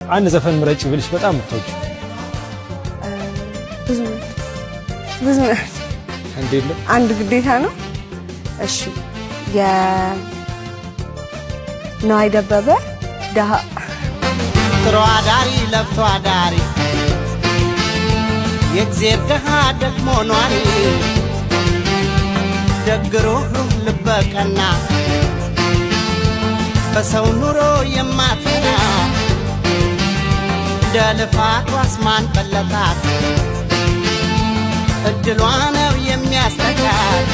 አንድ ዘፈን ምረጭ ብልሽ በጣም የምትወጂው? ብዙ ናቸው፣ ብዙ ናቸው። አንድ የለም? አንድ ግዴታ ነው። እሺ፣ የነዋይ ደበበ ደሃ። ጥሮ አዳሪ ለፍቶ አዳሪ፣ የእግዜር ድሃ ደግሞ ኗሪ፣ ደግ ሩህሩህ ልበ ቀና፣ በሰው ኑሮ የማትቀና፣ እንደ ልፋቷ አስማን በለጣት፣ እድሏ ነው የሚያስጠጋት።